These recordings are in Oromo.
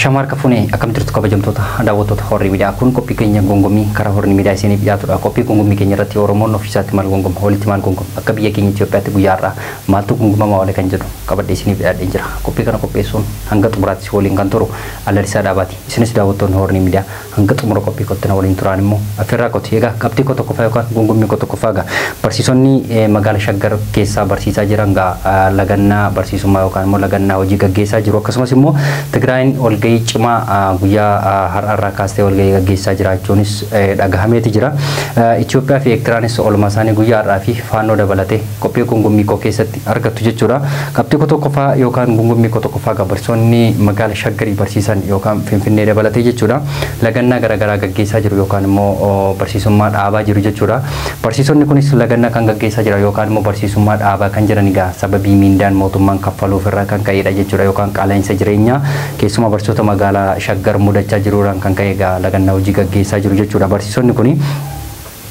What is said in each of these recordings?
Ashamaa harka fuunee akkam jirtu kabajamtoota daawwattoota Horrii Miidiyaa. Kun qophii keenya gongommii karaa Horrii Miidiyaa isiniif dhiyaatudha. Qophii gongommii keenya irratti Oromoon ofiisaatti maal gongoma, walitti maal gongoma, akka biyya keenya Itoophiyaatti guyyaa har'aa maaltu gongomamaa oole kan jedhu qabadhee isiniif dhiyaadhee jira. Qophii kana qopheessuun hanga xumuraatti waliin kan turu Alalisaa Dhaabaati. Isinis daawwattoonni Horrii Miidiyaa hanga xumura qophii kottina waliin turaan immoo affeerraa qotti. Egaa qabxii koo tokkoffaa yookaan gongommii koo tokkoffaa egaa barsiisonni magaala Shaggar keessaa barsiisaa jiran egaa lagannaa barsiisummaa yookaan immoo lagannaa hojii gaggeessaa jiru. Akkasumas immoo Tigraayin walgahii cimaa guyyaa har'aarraa kaastee walgahii gaggeessaa jiraachuunis dhagahameeti jira. Itoophiyaa fi Eertiraanis oolmaa isaanii guyyaa har'aa fi faannoo dabalatee qophii gongommii koo keessatti argattu jechuudha. Qabxii koo tokkoffaa yookaan gongommii koo tokkoffaa egaa barsiisonni magaala Shaggarii barsiisan yookaan Finfinnee dabalatee jechuudha. Lagannaa garaagaraa gaggeessaa jiru yookaan immoo barsiisummaa dhaabaa jiru jechuudha. Barsiisonni kunis lagannaa kan gaggeessaa jira yookaan immoo barsiisummaa dhaabaa kan jiran egaa sababii miindaan mootummaan kaffaluuf irraa kan ka'edha jechuudha yookaan qaala'insa jireenyaa keessumaa barsiisota magaalaa Shaggar mudachaa jiruudhaan kan ka'e egaa lagannaa hojii gaggeessaa jiru jechuudha. Barsiisonni kuni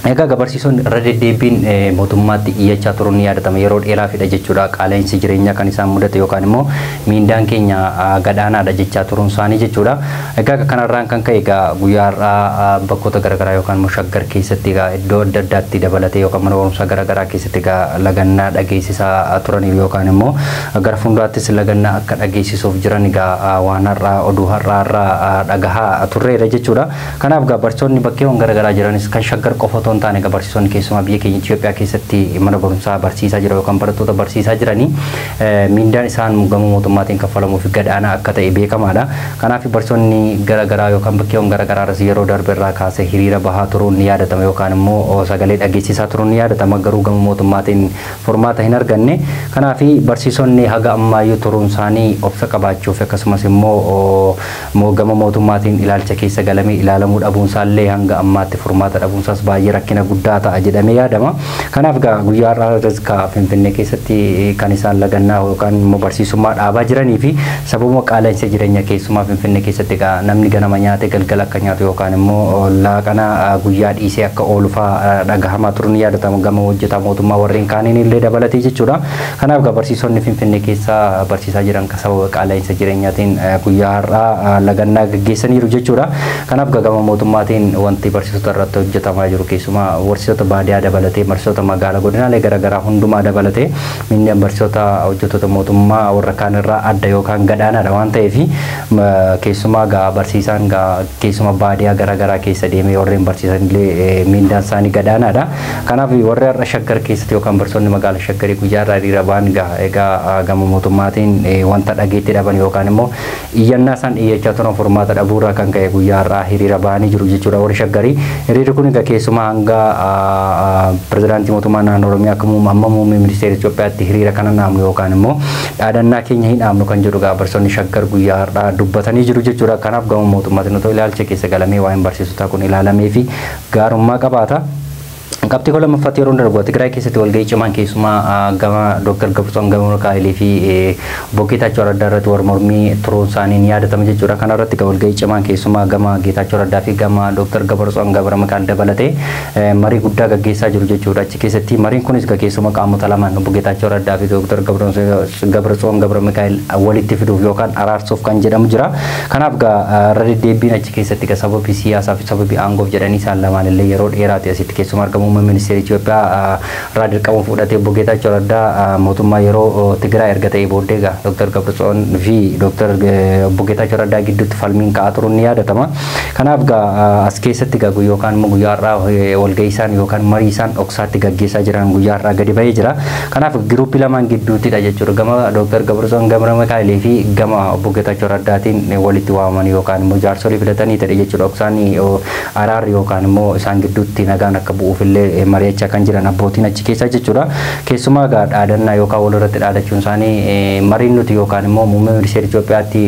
egaa barsiisonni irra deddeebiin mootummaatti iyyachaa turuun ni yaadatama yeroo dheeraafidha jechuudha. Qaala'insi jireenyaa kan isaan mudate yookaan immoo miindaan keenya gadaanaadha jechaa turuun isaanii jechuudha. Egaa kanarraan kan ka'e egaa guyyaa har'aa bakkoota garaagaraa yookaan immoo Shaggar keessatti egaa iddoo adda addaatti dabalatee yookaan mana barumsaa garaagaraa keessatti egaa lagannaa dhageessisaa turaniiru yookaan immoo gara fuulduraattis lagannaa akka dhageessisuuf jiran egaa waan har'aa oduu har'aa irraa dhagahaa turreera jechuudha. Kanaaf egaa barsiisonni bakkeewwan garaagaraa jiranis kan Shaggar qofa otoo hin taane egaa barsiisonni keessumaa biyya keenya Itoophiyaa keessatti mana barumsaa barsiisaa jira yookaan barattoota barsiisaa jiranii miindaan isaan gama mootummaatiin kaffalamuuf gadaanaa akka ta'e beekamaadha. Kanaaf barsiisonni garaagaraa yookaan bakkeewwan garaagaraa irras yeroo darbe irraa kaasee hiriira bahaa turuun ni yaadatama yookaan immoo sagalee dhageessisaa turuun ni yaadatama garuu gama mootummaatiin furmaata hin arganne. Kanaaf barsiisonni haga ammaayyuu turuun isaanii obsa qabaachuuf akkasumas immoo gama mootummaatiin ilaalcha keessa galamee ilaalamuu dhabuun isaallee hanga ammaatti furmaata dhabuun isaas baay'ee rakkina guddaa ta'a jedhamee yaadama. Kanaaf egaa guyyaa har'aa Finfinnee keessatti kan isaan lagannaa yookaan immoo barsiisummaa dhaabaa jiranii fi sababuma qaala'insa jireenya keessumaa Finfinnee keessatti egaa namni ganama nyaate galgala akka nyaatu yookaan immoo laaqana guyyaa dhiisee akka oolu fa'aa dhagahamaa turuun ni yaadatama gama hojjetaa mootummaa warreen kaaniin illee dabalatee jechuudha. Kanaaf egaa barsiisonni Finfinnee keessaa barsiisaa jiran sababa qaala'insa jireenyaatiin guyyaa har'aa lagannaa gaggeessaniiru jechuudha. Kanaaf egaa gama mootummaatiin wanti barsiisota irratti hojjetamaa jiru keessumaa barsiisota baadiyyaa dabalatee barsiisota magaalaa godinaalee garaagaraa hundumaa dabalatee miindaan barsiisota hojjettoota mootummaa warra kaan irraa adda yookaan gadaanaadha waan ta'eef keessumaa gaa barsiisaan gaa keessumaa baadiyyaa garaagaraa keessa deemee warreen barsiisan illee miindaan isaanii gadaanaadha. Kanaaf warri har'a Shaggar keessatti yookaan barsiisonni magaalaa Shaggarii guyyaa irraa hiriira ba'an gaa egaa gama mootummaatiin wanta dhageetti dhaban yookaan immoo iyyannaa isaan iyyachaa turan furmaata dhabuurraa kan ka'e guyyaa har'aa hiriira ba'anii jiru jechuudha warri Shaggarii. Hiriirri kun egaa keessumaa hanga pirezidaantii mootummaa naannoo Oromiyaa akka amma muummee ministeera Itoophiyaatti hiriira kana dhaabnu yookaan immoo dhaadannaa keenya hin dhaabnu kan jedhu egaa barsiisonni Shaggar guyyaa har'aa dubbatanii jiru jechuudha. Kanaaf gama mootummaatiin otoo ilaalcha keessa galamee waa'een barsiisotaa kun ilaalamee fi gaarummaa qabaata. Qabxii koo lammaffaatti yeroo darbu Tigraay keessatti walgahii cimaan keessumaa gama Dr. Gabratsoon Gabramikaa'elii fi obbo Geetaachoo Raddaa irratti wal mormii turuun isaanii ni yaadatama jechuudha. Kana irratti walgahii cimaan keessumaa gama Geetaachoo Raddaa fi gama Dr. Gabratsoon Gabramikaa'el dabalatee marii guddaa gaggeessaa jiru jechuudha. Achi keessatti mariin kunis keessumaa qaamota lamaan obbo Geetaachoo Raddaa fi Dr. Gabratsoon Gabramikaa'el walitti fiduuf yookaan araarsuuf kan jedhamu jira. Kanaaf irra deddeebiin achi keessatti sababii siyaasaa fi sababii aangoof jedhanii isaan lamaan illee yeroo dheeraati asitti keessumaa argamu. Muummee ministeera Itoophiyaa irraa dirqama fudhatee obbo Geetaachoo Raddaa mootummaa yeroo Tigraay erga ta'ee booddee egaa Dr. Gabratsoon fi Dr. obbo Geetaachoo Raddaa gidduutti falmiin ka'aa turuun ni yaadatama. Kanaaf egaa as keessatti egaa yookaan immoo guyyaa har'aa walgahii isaan yookaan marii isaan dhoksaatti gaggeessaa jiran guyyaa har'aa gadi ba'ee jira. Kanaaf giruuppii lamaan gidduuttidha jechuudha. Gama Dr. Gabratsoon Gabramikaa'elii fi gama obbo Geetaachoo Raddaatiin walitti waamanii yookaan immoo jaarsolii filatanii ta'e jechuudha. Dhoksaan araarri yookaan immoo isaan gidduutti nagaan akka bu'uuf illee mari'achaa kan jiran abbootiin achi keessa jechuudha. Keessumaa egaa dhaadannaa yookaan walirratti dhaadachuun isaanii mariin nuti yookaan immoo muummee ministeera Itoophiyaatti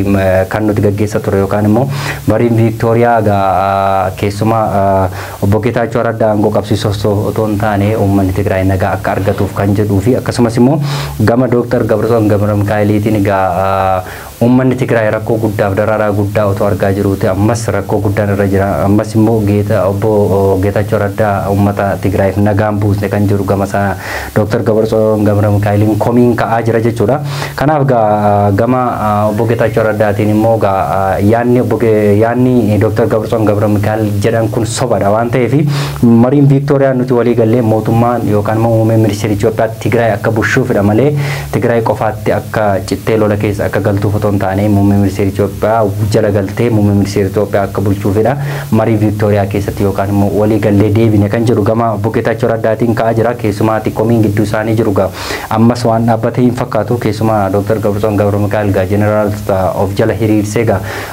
kan nuti gaggeessaa ture yookaan immoo mariin Viiktooriyaa egaa keessumaa obbo Geetaachoo Raddaa aangoo qabsiisuuf otoo hin taane uummanni Tigraay nagaa akka argatuuf kan jedhuu fi akkasumas immoo gama Dooktar Gabratsoon Gabramikaa'eliitiin egaa Uummanni Tigraay rakkoo guddaaf dararaa guddaa otoo argaa jiruuti ammas rakkoo guddaan irra jira. Ammas immoo obbo Geetaachoo Raddaa uummata Tigraayiif nagaan buusne kan jiru gama sana Dr. Gabratsoon Gabramikaa'eliin komiin ka'aa jira jechuudha. Kanaaf gama obbo Geetaachoo Raddaatiin immoo yaanni Dr. Gabratsoon Gabramikaa'el jedhan kun sobadha waan ta'eef mariin Viiktooriyaa nuti walii gallee mootummaan yookaan immoo muummeen ministeera Itoophiyaa Tigraay akka bulchuufidha malee Tigraay qofaatti akka cittee lola keessa akka galtuuf otoo hin taane muummee ministeera Itoophiyaa jala galtee muummee ministeera Itoophiyaa akka bulchuufidha. Marii Viiktooriyaa keessatti yookaan immoo walii gallee deebine kan jedhu gama obbo Geetaachoo Raddaatiin ka'aa jira. Keessumaa komiin gidduu isaanii jiru ammas waan dhaabbatee hin fakkaatu. Keessumaa Dr. Gabratsoon Gabramikaa'el jeneraal of jala hiriirsee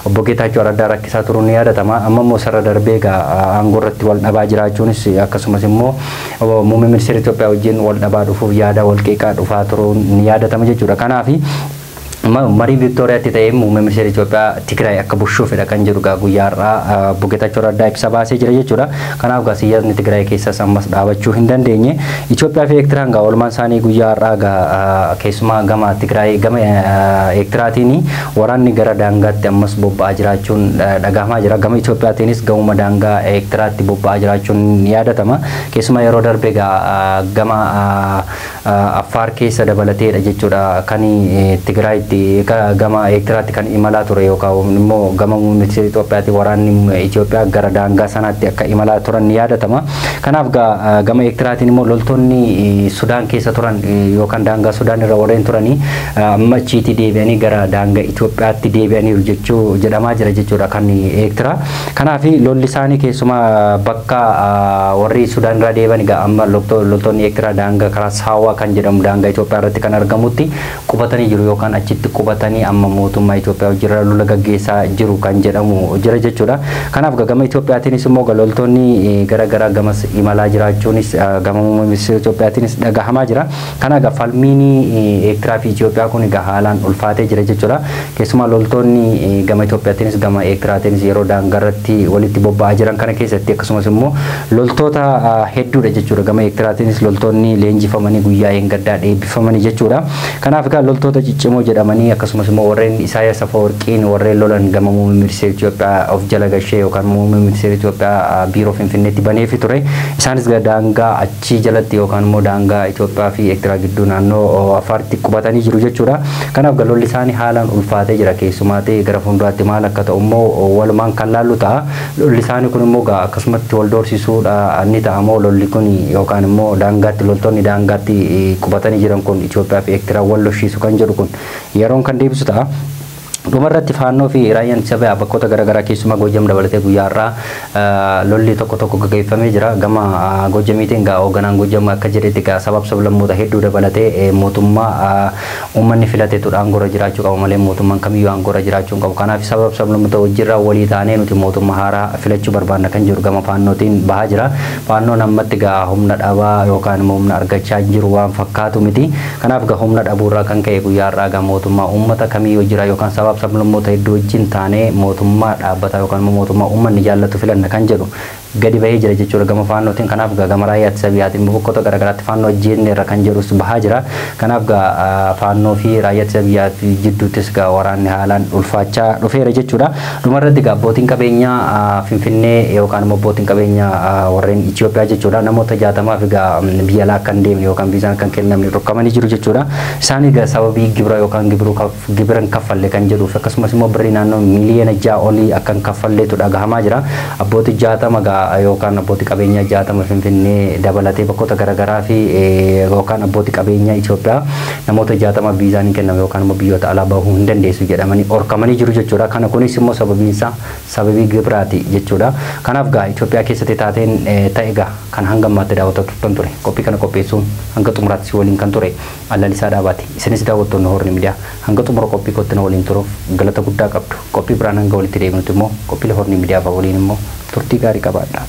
obbo Geetaachoo Raddaa rakkisaa turuun ni yaadatama. Amma immoo sarara darbee aangoo irratti wal dhabaa jiraachuunis akkasumas immoo muummee ministeera Itoophiyaa wajjin wal dhabaa dhufuuf yaada wal qeeqaa dhufaa turuun ni yaadatama jechuudha. Kanaaf marii Viiktooriyaatti ta'ee muummee ministeera Itoophiyaa Tigraay akka bulchuufidha kan jedhu guyyaa har'aa obbo Geetaachoo Raddaa ibsa baasee jira jechuudha. Kanaaf siyaasni Tigraay keessas ammas dhaabachuu hin dandeenye. Itoophiyaa fi Eertiraan oolmaan isaanii guyyaa har'aa keessumaa gama Tigraay gama Eertiraatiin waraanni gara daangaatti ammas bobba'aa jiraachuun dhagahamaa jira. Gama Itoophiyaatiinis gamuma daangaa Eertiraatti bobba'aa jiraachuun ni yaadatama. Keessumaa yeroo darbe gama Affaar keessa dabalateedha jechuudha kan Tigraayitti gama Eertiraatti kan imalaa ture yookaan immoo gama muummee ministeera Itoophiyaatti waraanni Itoophiyaa gara daangaa sanaatti akka imalaa turan ni yaadatama. Kanaaf gama Eertiraatiin immoo loltoonni Sudaan keessa turan yookaan daangaa Sudaan irra warreen turanii amma achiitii deebi'anii gara daangaa Itoophiyaatti deebi'aniiru jechuu jedhamaa jira jechuudha kan Eertiraa. Kanaaf lolli isaanii keessumaa bakka warri Sudaan irraa deebi'an amma loltoonni Eertiraa daangaa karaa Saawwaa kan jedhamu daangaa Itoophiyaa irratti kan argamutti qubatanii jiru yookaan achitti qubatanii amma mootummaa Itoophiyaa wajjin lola gaggeessaa jiru kan jedhamu jira jechuudha. Kanaaf gama Itoophiyaatiinis immoo loltoonni gara gamas imalaa jiraachuunis gama muummee ministeera Itoophiyaatiinis dhagahamaa jira. Kanaaf falmiin Eertiraa fi Itoophiyaa kun haalaan ulfaatee jira jechuudha. Keessumaa loltoonni gama Itoophiyaatiinis gama Eertiraatiinis yeroo daangaarratti walitti bobba'aa jiran kana keessatti akkasumas immoo loltoota hedduudha jechuudha. Gama Eertiraatiinis loltoonni leenjifamanii guyyaa eeggaddaa eebbifamanii jechuudha. Kanaaf loltoota ciccimoo jedhamanii akkasumas immoo warreen Isaayyaas Afawarqiin warreen lolan gama muummee ministeera Itoophiyaa of jala gashee yookaan muummee ministeera Itoophiyaa biiroo Finfinneetti baneefi ture. Isaanis daangaa achii jalatti yookaan immoo daangaa Itoophiyaa fi Eertiraa gidduu naannoo Afaaritti qubatanii jiru jechuudha. Kanaaf lolli isaanii haalaan ulfaatee jira. Keessumaa ta'e gara fuulduraatti maal akka ta'u immoo walumaan kan laallu ta'a. Lolli isaanii kun immoo akkasumatti wal doorsisuudha ni ta'a moo lolli kun yookaan immoo daangaatti loltoonni daangaatti qubatanii jiran kun Itoophiyaa fi Eertiraa wal lolchiisu kan jedhu kun yeroon kan deebisu ta'a. Dhumarratti Faannoo fi raayyaan ittisa biyyaa bakkoota garaagaraa keessumaa Goojam dabalatee guyyaa har'aa lolli tokko tokko gaggeeffamee jira. Gama Goojamiitiin hoogganaan Goojam akka jedhetti sabaaf sablammoota hedduu dabalatee mootummaa uummanni filateetu aangoorra jiraachuu qaba malee mootummaan kamiyyuu aangoorra jiraachuu hin qabu. Kanaaf sabaaf sablammoota wajjirraa walii taanee nuti mootummaa haaraa filachuu barbaanna kan jedhu gama Faannootiin bahaa jira. Faannoon ammatti humna dhabaa yookaan immoo humna argachaa jiru waan fakkaatu miti. Kanaaf humna dhabuurraa kan ka'e guyyaa har'aa mootummaa uummata kamiyyuu jira yookaan sabaaf sablammoota hedduu wajjin taanee mootummaa dhaabbataa yookaan immoo mootummaa uummanni jaallatu filanna kan jedhu gadi bahee jira jechuudha gama Faannootiin. Kanaaf gama raayyaa ittisa biyyaatiin bakkoota garaagaraatti Faannoo ajjeesneerra kan jedhus bahaa jira. Kanaaf Faannoo fi raayyaa ittisa biyyaa jidduuttis waraanni haalaan ulfaachaa dhufeera jechuudha. Dhumarratti abbootiin qabeenyaa Finfinnee yookaan immoo abbootiin qabeenyaa warreen Itoophiyaa jechuudha namoota 60 biyya alaa akka hin deemne yookaan viizaan akka hin kennamne dhorkamanii jiru jechuudha. Isaan sababii gibira yookaan gibira hin kaffalle kan jedhuuf akkasumas immoo birrii naannoo miliyoona 6 olii akka hin kaffalleetu dhagahamaa jira. Abbootii 60 yookaan abbootii qabeenyaa 60 Finfinnee dabalatee bakkoota garaagaraa fi yookaan abbootii qabeenyaa Itoophiyaa namoota 60 viizaan hin kennamu yookaan immoo biyyoota alaa bahuu hin dandeessu jedhamanii dhorkamanii jiru jechuudha. Kana kunis immoo sababiin isaa sababii gibiraati jechuudha. Kanaaf Itoophiyaa keessatti taateen ta'e kan hanga ammaatti daawwattoota ture. Qophii kana qopheessuun hanga xumuraatti waliin kan ture Allalisaa Dhaabaati. Isinis daawwattoonni Horni Miidiyaa hanga xumura qophii kootti na waliin turuuf galata guddaa qabdu. Qophii biraan hanga walitti deebinutti immoo qophiilee Horni Miidiyaa waliin immoo turtii gaarii qabaadha.